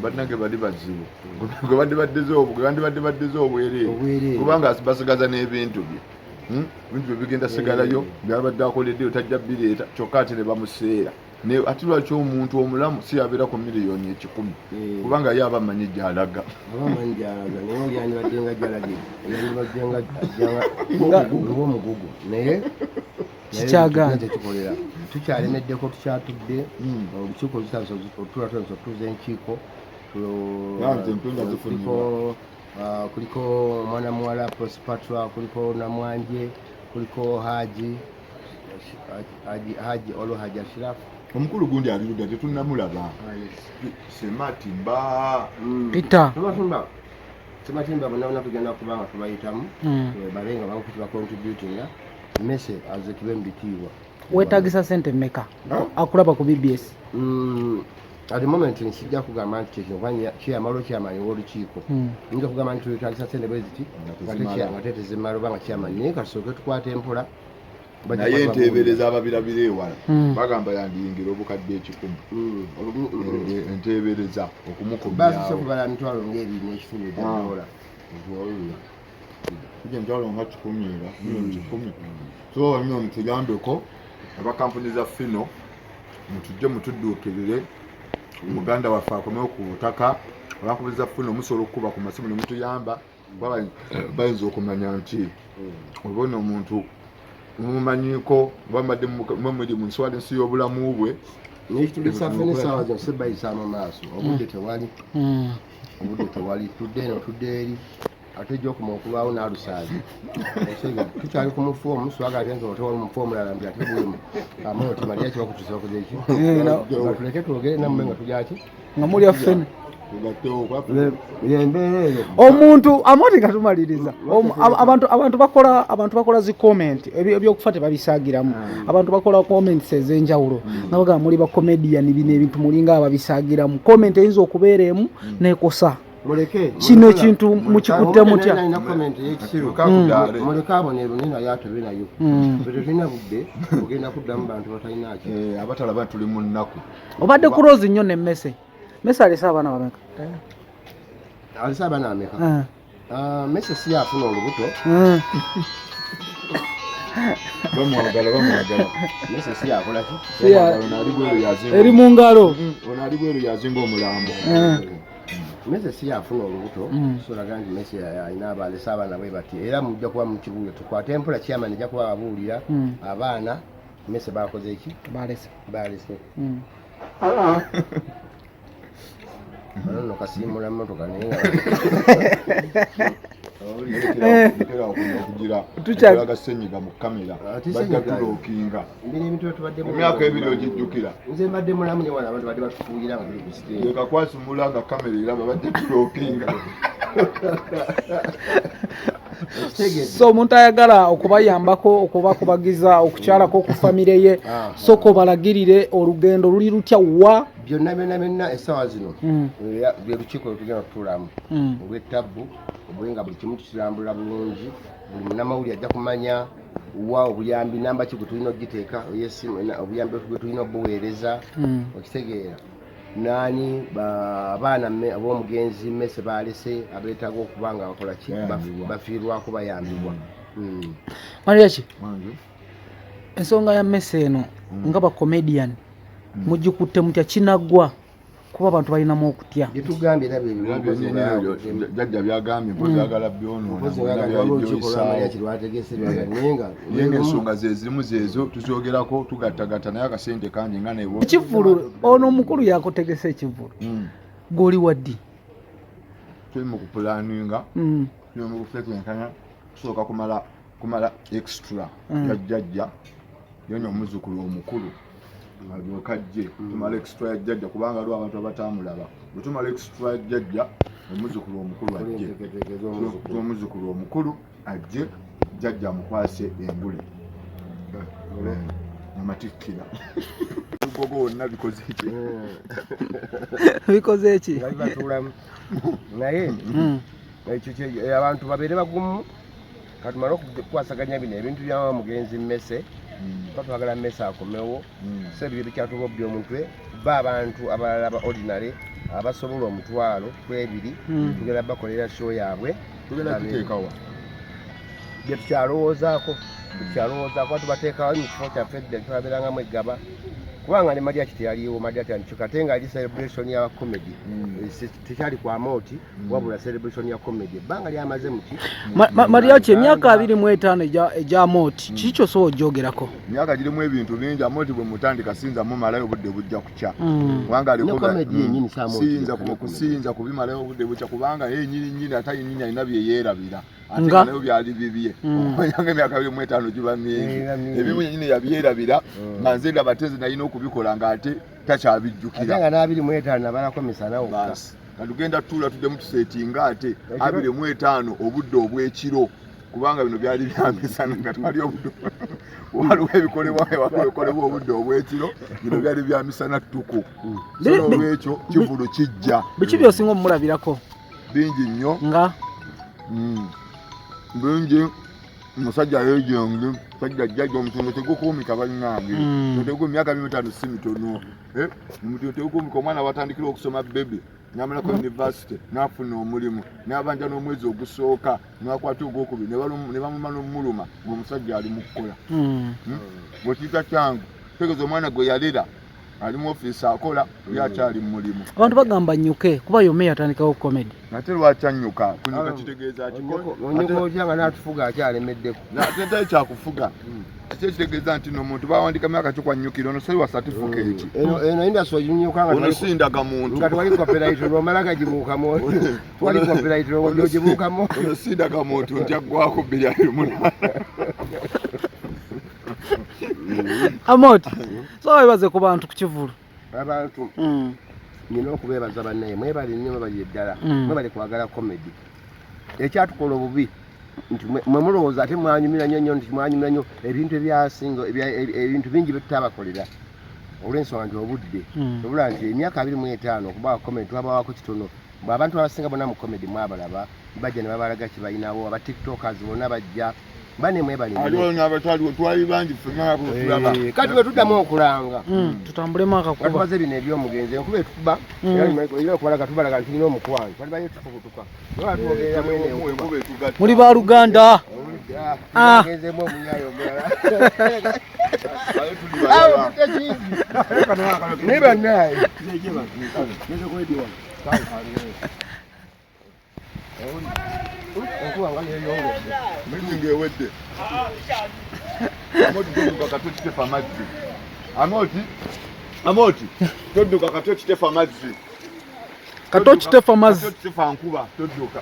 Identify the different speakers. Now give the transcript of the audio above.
Speaker 1: Bannange bali bazibu gwe bandibadde baddeze obwereere,
Speaker 2: Obwereere.
Speaker 1: kubanga basigaza n'ebintu bye. Ebintu bye bigenda sigalayo, byabadde akoleddeyo tajja bireeta, kyokka ate ne bamuseera. Ate lwaki omuntu omulamu si yabeera ku 100,000,000? Kubanga ye aba amanyi gy'alaga.
Speaker 2: Aba amanyi gy'alaga, naye oli yandibadde nga gy'alaga, yandibadde nga ng'omugugu, naye
Speaker 3: Kikyagaana.
Speaker 2: Tekikolera, tukyalemeddeko, tukyatudde. Olukiiko lutandise otula, tutandise okutuuza enkiiko.
Speaker 1: Nange empenda zifunibwa.
Speaker 2: Kuliko omwana muwala Prospatra, kuliko Namwanje, kuliko Haji Olo, Haji Ashraf.
Speaker 1: Omukulu gundi ali ludda, tetunnamulaba, Sematimba.
Speaker 3: Peter.
Speaker 2: Sematimba, Sematimba, bonna bonna tugenda kuba nga tubayitamu. Babe nga bakuti bacontributinga mese azikibwe mu bitiibwa.
Speaker 3: Weetagisa sente mmeka akulaba ku BBS?
Speaker 2: At the moment nsijja kugamba nti kyekino, kuba kiyamala okyamanyi ow'olukiiko. Nyinza okugamba nti twetagisa sente bwe ziti,
Speaker 1: Nga
Speaker 2: nga
Speaker 1: tezimala.
Speaker 2: nga ate tezimala, oba nga kyamanyi, naye kasooke tukwate empola. Bajja
Speaker 1: Naye
Speaker 2: kuba
Speaker 1: enteebereza ababirabira ewala bagamba yandiyingira 100,000. Enteebereza
Speaker 2: baasise
Speaker 1: okumukomyawo
Speaker 2: okubala 250,000 egya dola.
Speaker 1: Kujja 100,000 era 100,000,000. So nno mutuyambeko aba kampuni za Fino, mutujje mutudduukirire muganda waffe akomewo ku butaka. Abakampuni za Fino musobola okukuba ku masimu ne mutuyamba, kuba bayinza okumanya nti oba ono omuntu mumumanyiiko, oba mbadde mwe muli mu nsi y'obulamu bwe.
Speaker 2: Nekitulisa ffe n'essaawa zino sebayisa mu maaso, obudde tewali. Obudde tewali, tudde eno, tudde eri, ate gyokoma okulwawo n'alusaazi. Tukyali ku mufu omu, swaga ate nti otewali mufu omulala nti ate bulimu amooti malya kibakutusa okuza eki. Nga tuleke twogere nammwe nga tulyaki.
Speaker 3: Nga mulya ffene.
Speaker 1: Tugattewo kuba
Speaker 2: Embeera eyo.
Speaker 3: Omuntu amoti nga tumaliriza. Abantu bakola zi comment, ebyokufa tebabisaagiramu. Abantu bakola comments ez'enjawulo nga bagamba muli ba comedian, bino ebintu mulinga ababisaagiramu. Comment eyinza okubeera emu nekosa.
Speaker 2: Muleke.
Speaker 3: Kino ekintu mukikutte mutya?
Speaker 2: Alina comment ey'ekisiru.
Speaker 1: Kakudaale.
Speaker 2: Muleke abonero, naye naye atebe nayo. Ffe tetulina budde ogenda kuddamu bantu batalina ki.
Speaker 1: Abatalaba tuli mu nnaku.
Speaker 3: Obadde close nnyo ne Mese. Mese alese abaana bameka?
Speaker 2: Alese abaana ameka?
Speaker 3: Ah.
Speaker 2: Ah, Mese si yafuna olubuto.
Speaker 1: Bamwagala, bamwagala.
Speaker 2: Mese si yakola ki?
Speaker 1: Ono ali bweru yazinga.
Speaker 3: Eri mu ngalo.
Speaker 1: Ono ali bweru yazinga omulambo.
Speaker 2: Mese si yafuna olubuto. Solaga nti Mese alina abalese abaana bwe bati, era mujja kuba mukibuulira. Tukwate empola, chairman ajja kuba ababuulira abaana Mese bakoze eki.
Speaker 3: Balese.
Speaker 2: Balese. Bano nno kasiimula mmotoka, naye nga
Speaker 1: Okugira okulaga senyiga mu kamera.
Speaker 2: Ate
Speaker 1: bajja
Speaker 2: senyiga-
Speaker 1: tulookinga.
Speaker 2: Bino ebintu byetubaddemu.
Speaker 1: Emyaka 2 ogijjukira?
Speaker 2: Nze mbadde mulamu, ne wano abantu badde batufuuyira nga tuli ku stage.
Speaker 1: Leka kwasumula nga kamera eraba, bajja tulookinga.
Speaker 2: Okitegedde?
Speaker 3: So omuntu ayagala okubayambako, okubakubagiza, okukyalako ku famire ye, soka obalagirire olugendo luli lutya wa?
Speaker 2: Byonna byonna byonna essaawa zino era lwe lukiiko lwe tugenda okutuulamu olw'ettabbu, obwe nga buli kimu tukirambula bulungi. Buli munnamawulire ajja kumanya wa obuyambi, namba ki gwe tulina okugiteeka ey'essimu, obuyambi gwe tulina obuweereza. Okitegeera naani abaana ab'omugenzi Mmese baalese abeetaaga okuba nga bakola ki?
Speaker 1: Bayambibwa.
Speaker 2: Bafiirwako, bayambibwa.
Speaker 3: Mariachi,
Speaker 1: Wange.
Speaker 3: Ensonga ya Mmese eno nga ba comedian mugikutte mutya? Kinaggwa? Kuba abantu balinamu okutya.
Speaker 2: Byetugambye era
Speaker 1: Era byennyini jjajja byagambye, mpozi agala byonoona.
Speaker 2: Mpozi
Speaker 1: bonna
Speaker 2: nga
Speaker 1: byali
Speaker 2: waliwo olukiiko
Speaker 1: byoyisaawo.
Speaker 2: lwamaliaki lwategese lwaga, naye nga
Speaker 1: Naye nga ensonga ze zimu zeezo tuzogerako, tugattagatta, naye akasente kangi nga nebo.
Speaker 3: Ekivvulu ono omukulu yakutegesa ekivvulu, gw'oli waddi?
Speaker 1: Tuli mu kupulaninga, tuli mu kutetenkanya. Tusooka kumala extra ya jjajja, yonya omuzzukulu omukulu alyoka ajje. Tumala extra ya jjajja, kubanga waliwo abantu abatamulaba. Bwe tumala extra ya jjajja, omuzzukulu omukulu ajje.
Speaker 2: Enteekateeka ez'omuzzukulu.
Speaker 1: Omuzzukulu omukulu ajje, jjajja amukwase engule amatikkira. Lugogo wonna bikoze ki?
Speaker 3: Bikoze eki?
Speaker 2: Nga bibatuulamu, naye ekyo abantu babeere bagumu. Katumale okukwasaganya bino ebintu bya mugenzi Mmese. Tuba twagala Messi akomewo. So ebyo bikyatubobbya omutwe. Ba abantu abalala ba ordinary abasobola 20,000 tugenda bakolera show yaabwe.
Speaker 1: Tugenda kiteekawa?
Speaker 2: Bye tukyalowoozaako, tukyalowoozaako tubateekawo mu kifo kyaffe edda twabeerangamu eggaba, kubanga ne Madiaki teyaliiwo. Madiaki anti ate nga ali celebration ya comedy. Tekyali kwa Moti, wabula celebration ya comedy ebbanga lyamaze muki.
Speaker 3: Mariachi, emyaka 25 egya Moti, kiki kyosobola ogyogerako?
Speaker 1: Emyaka girimu ebintu bingi. Amoti bwe mutandika siyinza mumalayo, obudde bujja kukya. Kubanga
Speaker 2: Ne
Speaker 1: aliko
Speaker 2: comedy yennyini si Amoti
Speaker 1: siyinza
Speaker 2: yekka, ne comedy.
Speaker 1: Siyinza kubimalayo, obudde bukya, kubanga ye nyini nyini ate yenyini alina bye yeerabira ate
Speaker 3: Nga?
Speaker 1: nga nayo byali bibye. Okumanya nga emyaka 25 giba mingi.
Speaker 2: Era mingi.
Speaker 1: Ebimu yenyini yabyerabira, nga nze ndaba ate nze nalina okubikola nga ate
Speaker 2: Ate
Speaker 1: takyabijjukira.
Speaker 2: Nga n'25 nabalako misana wokka.
Speaker 1: Basi katugenda tutuula tuddemu tusetinga ate 25 obudde obw'ekiro, kubanga bino byali byamisana nga twali obudde, waliwo ebikolebwa, waliwo ebikolebwa obudde obw'ekiro, bino byali byamisana ttuku. So n'olwekyo kivulu kijja.
Speaker 3: Biki byosinga omulabirako?
Speaker 1: Bingi nnyo.
Speaker 3: Nga?
Speaker 1: Bingi. Musajja yejenge, musajja jjajja, omutindo tegukuumika bannange. Tegukuumika, emyaka 25 si mitono. Eh, omutindo tegukuumika. Omwana watandikira okusoma baby n'amalako university n'afuna omulimu n'abanja n'omwezi ogusooka n'akwata ogwokubiri ne bamuma n'omuluma ng'omusajja ali mu kukola. Bwekiyita kyangu tegeeza omwana gwe yalera ali mu ofiisi akola, ye akyali mu mulimu.
Speaker 3: Abantu bagamba nnyuke kuba yome yatandikawo comedy.
Speaker 1: Ate lwaki annyuka? Kunyuka kitegeeza ki?
Speaker 2: Onyuka otya nga n'atufuga akyalemeddeko?
Speaker 1: Ate tali kyakufuga. Kiki ekitegeeza nti no omuntu bawandika myaka kikwanyukira ono sali wa certificate?
Speaker 2: Eno industry oginyuka nga
Speaker 1: Ono
Speaker 2: tewali-
Speaker 1: si ndagamuntu.
Speaker 2: Nga tewali copyright, lwomala gagibuukamu, tewali copyright ogibuukamu.
Speaker 1: Ono si ndagamuntu nti aggwako 2028.
Speaker 3: Amoti, so webaze ku bantu ku kivulu.
Speaker 2: Abantu nina okubeebaza bannaye, mwebale nnyo, mwebali eddala. Mwebale kwagala comedy. Ekyatukola obubi nti mwe mulowooza ate mwanyumira nnyo nnyo, nti mwanyumira nnyo ebintu ebyasinga ebintu bingi byetutabakolera olw'ensonga nti obudde obula, nti emyaka 25 okubawa comedy twabawako kitono. Bwe abantu abasinga bonna mu comedy mwabalaba bajja ne babalaga kibalinawo, aba tiktokers bonna bajja bane, mwebale nnyo.
Speaker 1: Aliwo n'abataliwo, twali bangi ffenna tulaba.
Speaker 2: Eh, kati bwe tuddamu okulanga
Speaker 3: Tutambulemu
Speaker 2: nga
Speaker 3: akakuba.
Speaker 2: Tumaze bino ebyomugenzi, enkuba etukuba. Era okubalaga tubalaga nti tulina omukwano, twalibayo tufubutuka noba twogerera mwene enkuba.
Speaker 1: Enkuba etugatta.
Speaker 3: Muli baluganda. Ah.
Speaker 2: Agenzemu omunyayo omulala.
Speaker 1: Aye tuli balala.
Speaker 2: Awo naye bannaye enkuba nga yeyongedde.
Speaker 1: Meeting ewedde. Amoti, todduka kato kitefa amazzi. Amoti, Amoti, todduka kato kitefa amazzi.
Speaker 3: Kato kitefa amazzi.
Speaker 1: Kato kitefa nkuba, todduka.